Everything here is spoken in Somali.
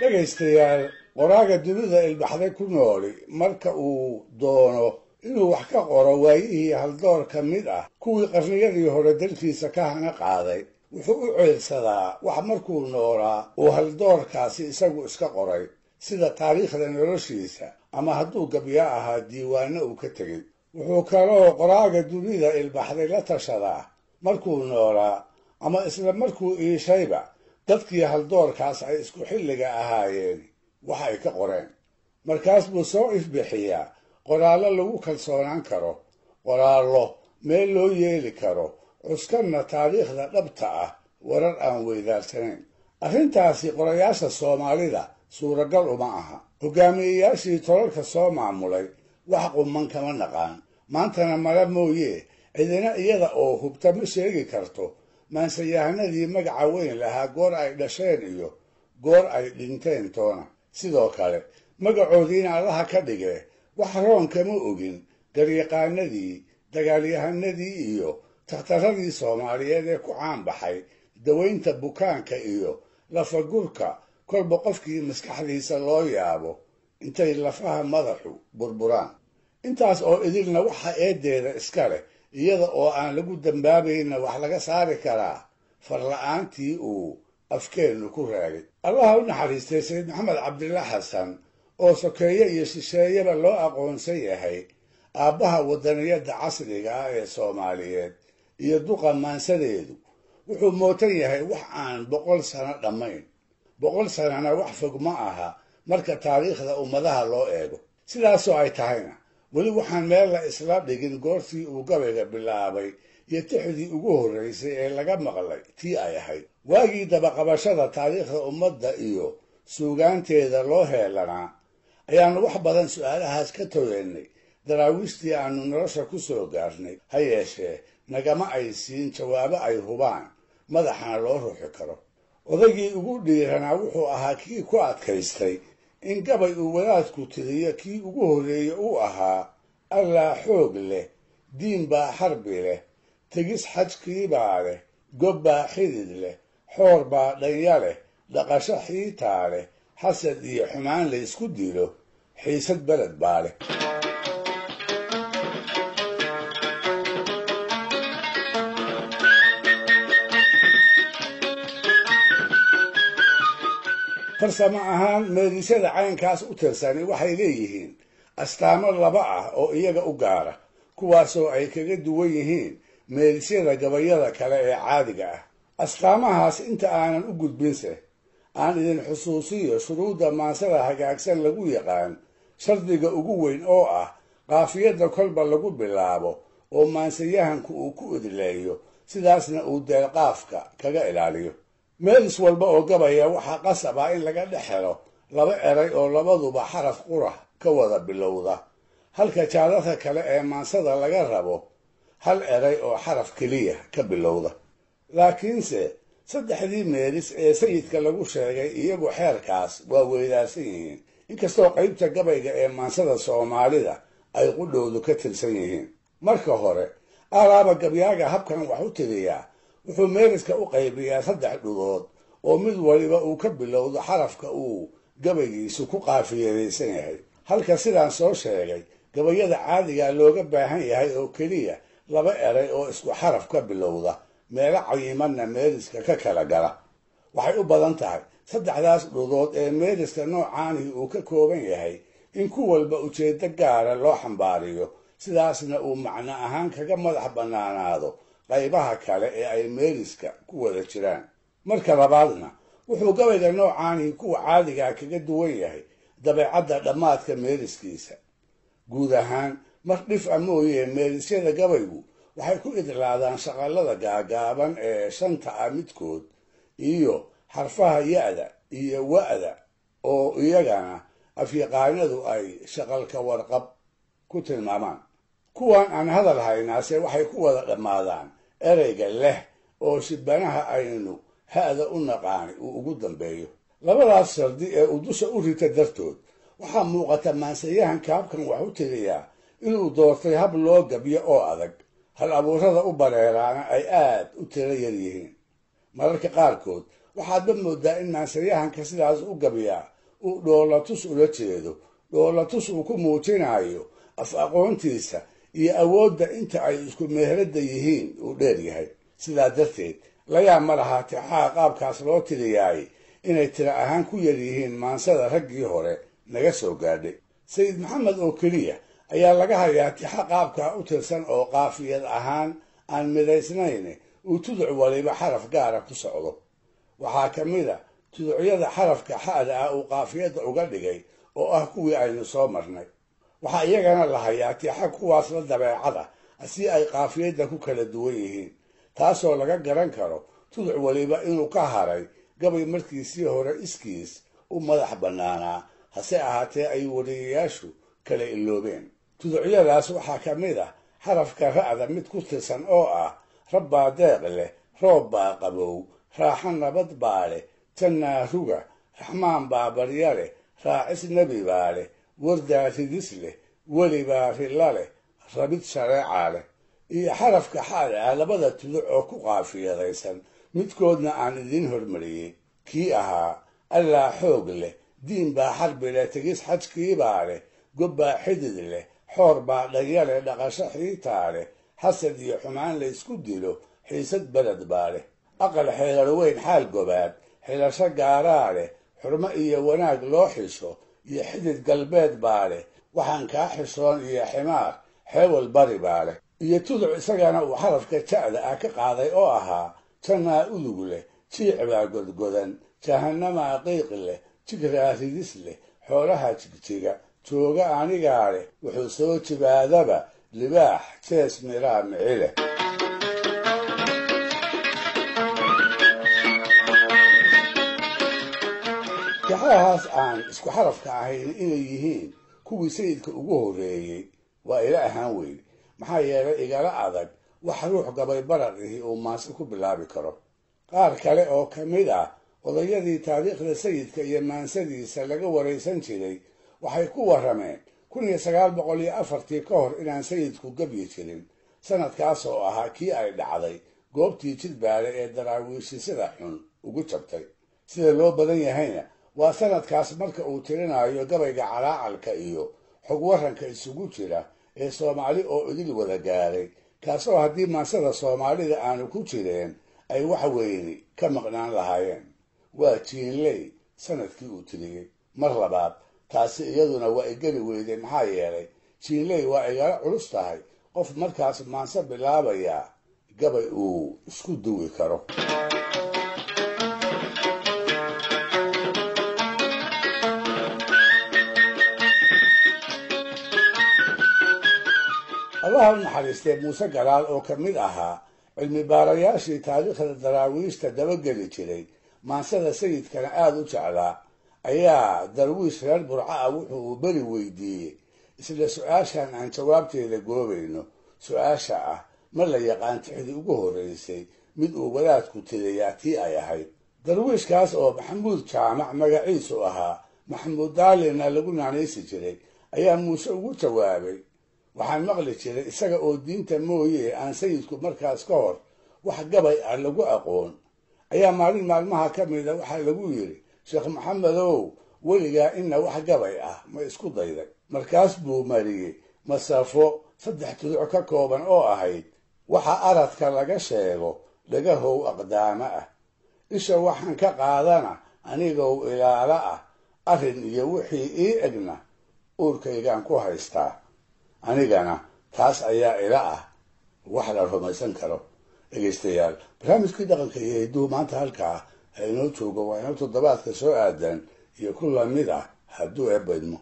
Dhegaystayaal, qoraaga dunida ilbaxday ku nooli marka uu doono inuu wax ka qoro waayihii haldoor ka mid ah kuwii qarniyadii hore dalkiisa ka hana qaaday, wuxuu u ceelsadaa wax markuu noolaa uu haldoorkaasi isagu iska qoray, sida taariikhda noloshiisa ama hadduu gabyo ahaa diiwaanno uu ka tegey. Wuxuu kaloo qoraaga dunida ilbaxday la tashadaa markuu noolaa ama isla markuu iishayba dadkii haldoorkaas ay isku xilliga ahaayeen wax ay ka qoreen. Markaas buu soo ifbixiyaa qoraallo lagu kalsoonaan karo, qoraallo meel loo yeeli karo, cuskanna taariikhda dhabta ah, warar aan weydaarsanayn. Arrintaasi qorayaasha Soomaalida suuragal uma aha. Hogaamiyeyaashii tolalka soo maamulay wax quman kama naqaan. Maantana mala mooye cidina iyada oo hubta ma sheegi karto maansayahanadii magaca weyn lahaa goor ay dhasheen iyo goor ay dhinteen toona. Sidoo kale magacoodiina Allaha ka dhigee wax roon kama ogin garyaqaanadii, dagaalyahanadii iyo takhtaradii Soomaaliyeed ee ku caan baxay dawaynta bukaanka iyo lafagurka kolba qofkii maskaxdiisa loo yaabo intay lafaha madaxu burburaan. Intaas oo idilna waxa eedeeda iska leh, iyada oo aan lagu dambaabayna wax laga saari karaa farla'aantii uu afkeennu ku raagay. Allaha u naxariistay Sayid Maxamed Cabdilla Xasan oo sokeeye iyo shisheeyaba loo aqoonsan yahay aabbaha waddaniyadda casriga ah ee Soomaaliyeed iyo duqa maansadeedu, wuxuu mootan yahay wax aan 100 sano dhammayn. 100 sanana wax fog ma aha marka taariikhda ummadaha loo eego. Sidaasoo ay tahayna weli waxaan meel la isla dhigin goortii uu gabayga bilaabay iyo tixdii ugu horraysay ee laga maqlay tii ay ahayd. Waagii dabaqabashada taariikhda ummadda iyo suugaanteeda loo heelanaa ayaannu wax badan su'aalahaas ka togeennay daraawiishtii aanu nolosha ku soo gaarnay. Ha yeeshee nagama ay siin jawaabo ay hubaan madaxana loo ruuxi karo. Odaygii ugu dhiiranaa wuxuu ahaa kii ku adkaystay in gabay uu wadaadku tiriyo kii ugu horreeyey uu ahaa Allaa xoog leh, diin baa xarbi leh, tegis xajkiibaa leh, gob baa xidid leh, xoor baa dhanya leh, dhaqasho xiitaa leh, xasad iyo xumaan la isku dilo, xiisad beled baa leh. Farsamo ahaan meerisyada caynkaas u tirsani waxay leeyihiin astaamo laba ah oo iyaga u gaara, kuwaasoo ay kaga duwan yihiin meerisyada gabayada kale ee caadiga ah. Astaamahaas inta aanan u gudbinse aan idin xusuusiyo shuruudda maansada hagaagsan lagu yaqaan shardiga ugu weyn oo ah qaafiyadda kolba lagu bilaabo oo maansayahanku uu ku idleeyo, sidaasna uu deelqaafka kaga ilaaliyo. Meelis walba oo gabaya waxaa qasab ah in laga dhex helo laba eray oo labaduba xaraf qura ka wada bilowda, halka jaadadka kale ee maansada laga rabo hal eray oo xaraf keliya ka bilowda. Laakiinse saddexdii meelis ee sayidka lagu sheegay iyagu xeerkaas waa weydaarsan yihiin, inkastoo qaybta gabayga ee maansada Soomaalida ay qudhoodu ka tirsan yihiin. Marka hore alaaba gabyaaga habkan wax u tiriyaa wuxuu meeliska u qaybiyaa saddex dhudood oo mid waliba uu ka bilowdo xarafka uu gabaygiisu ku qaafiyeysan yahay, halka sidaan soo sheegay gabayada caadiga looga baahan yahay oo keliya laba eray oo isku xaraf ka bilowda, meelo cayimanna meeliska ka kala gala. Waxay u badan tahay saddexdaas dhudood ee meeliska noocaanihi uu ka kooban yahay in ku walba ujeeddo gaara loo xambaariyo, sidaasna uu macno ahaan kaga madax bannaanaado qaybaha kale ee ay meeliska ku wada jiraan. Marka labaadna wuxuu gabayga noocaanihi kuwa caadigaa kaga duwan yahay dabeecadda dhammaadka meeliskiisa. Guud ahaan mar dhif a mooyee meelisyada gabaygu waxay ku idlaadaan shaqallada gaagaaban ee shanta ah midkood iyo xarfaha ya-da iyo wa-da oo iyagana afyaqaanadu ay shaqalka warqab ku tilmaamaan. Kuwan aan hadal haynaase waxay ku wada dhammaadaan ereyga leh oo shibanaha aynu ha'da u naqaani uu ugu dambeeyo. Labadaas shardi ee uu dusha u rita dartood waxaa muuqata maansayahanka habkan wax u tiriyaa inuu doortay hab loo gabyo oo adag, hal abuurada u bareeraana ay aad u tiro yar yihiin. Mararka qaarkood Waxaadba moodaa in maansayahanka sidaas u gabiyaa uu dhoolatus ula jeedo, dhoolatus uu ku muujinayo af aqoontiisa iyo awoodda inta ay isku meheradda yihiin uu dheer yahay. Sidaa darteed layaa ma lahaa tixaha qaabkaas loo tiriyaay inay tira ahaan ku yar yihiin maansada raggii hore naga soo gaadhay. Sayid Maxamed oo keliya ayaa laga hayaa tixa qaabkaa u tirsan oo qaafiyad ahaan aan midaysnayn uu tuduc waliba xaraf gaara ku socdo. Waxaa ka mid a tuducyada xarafka xa'da ah uu qaafiyadda uga dhigay oo ah kuwii aynu soo marnay. Waxaa iyagana la hayaa tixa kuwaas la dabeecada si ay qaafiyadda ku kala duwan yihiin, taasoo laga garan karo tuduc waliba inuu ka haray gabay markiisii hore iskiis u madax bannaanaa, hase ahaatee ay wariyayaashu kala iloobeen. Tuducyadaas waxaa ka mid ah xarafka ra'da mid ku tirsan oo ah rabbaa deeq leh, roob baa qabow, raaxo nabad baa leh, jannaa ruga, raxmaan baa barya leh, raacis nebi baa leh, wardaa ridis leh, weli baa rilla leh, rabid shareecaa leh. Iyo xarafka xaada ah labada tuduc oo ku qaafiyadaysan midkoodna aan idiin hormariyey, kii ahaa allaa xoog leh, diin baa xarbi leh, tegis xajkiibaa leh, gob baa xidid leh, xoor baa dhanya leh, dhaqasho xiitaa leh, xasad iyo xumaan laysku dilo, xiisad beled baa leh, aqal xeerar weyn xaal gobaad, xilasho gaaraa leh, xurmo iyo wanaag loo xisho iyo xidid galbeed baa leh, waxaan kaa xishoon iyo ximaar xeewal bari baa leh. Iyo tuduc isagana uu xarafka ja'da ah ka qaaday oo ahaa jannaa udug leh, jiic baa godgodan, jahanamaa qiiq leh, jigraa ridis leh, xoolaha jigjiga jooga anigaa leh, wuxuu soo jibaadaba libaax jees miraa mici leh. Tixahaas aan isku xarafka ahayn inay yihiin kuwii sayidka ugu horreeyey waa ila ahaan weyne, maxaa yeelay igala adag wax ruux gabay barar ihi uu maanse ku bilaabi karo. Qaar kale oo ka mid ah odayadii taariikhda sayidka iyo maansadiisa laga waraysan jiray waxay ku warrameen 1904-tii ka hor inaan sayidku gabyi jirin, sanadkaas oo ahaa kii ay dhacday goobtii Jidbaale ee daraawiishi sida xun ugu jabtay. Sida loo badan yahayna waa sanadkaas marka uu tirinayo gabayga calaacalka iyo xog warranka isugu jira ee Soomaali oo idil wada gaaray, kaasoo haddii maansada Soomaalida aanu ku jireen ay wax weyni ka maqnaan lahaayeen. Waa jiinley sanadkii uu tiriyey. Mar labaad taasi iyaduna waa igeli weyday, maxaa yeelay jiinley waa igala culus tahay qof markaas maanse bilaabayaa gabay uu isku duwi karo. Allaha u naxariistee Muuse Galaal oo ka mid ahaa cilmi baarayaashii taariikhda daraawiishta dabageli jiray, maansada sayidkana aada u jeclaa, ayaa darwiish reer Burco ah wuxuu uu beri weydiiyey isla su-aashan aan jawaabteeda goobayno, su-aasha ah ma la yaqaan tixdii ugu horreysay mid uu wadaadku tiriyaa tii ay ahayd. Darwiishkaas oo Maxamuud Jaamac magaciisu ahaa, Maxamuud Daalina lagu naanaysi jiray, ayaa Muuse ugu jawaabay: waxaan maqli jiray isaga oo diinta mooye aan sayidku markaas ka hor wax gabay ah lagu aqoon, ayaa maalin maalmaha ka mida waxaa lagu yidhi: Sheekh Maxamedow, weligaa ina wax gabay ah ma isku dayday? Markaas buu mariyey masafo 3 tuduc ka kooban oo ahayd: waxa aradka laga sheego dhagahow aqdaamo ah, isha waxaan ka qaadana anigow ilaala ah, arrin iyo wixii ii egna uurkaygaan ku haystaa, anigana taas ayaa ila ah wax la rumaysan karo. Dhegaystayaal, barnaamijkii dhaqanka iyo hidduhu maanta halkaa ha inoo joogo, waa inoo toddobaadka soo aadan iyo ku lamid ah hadduu eebbaydmo.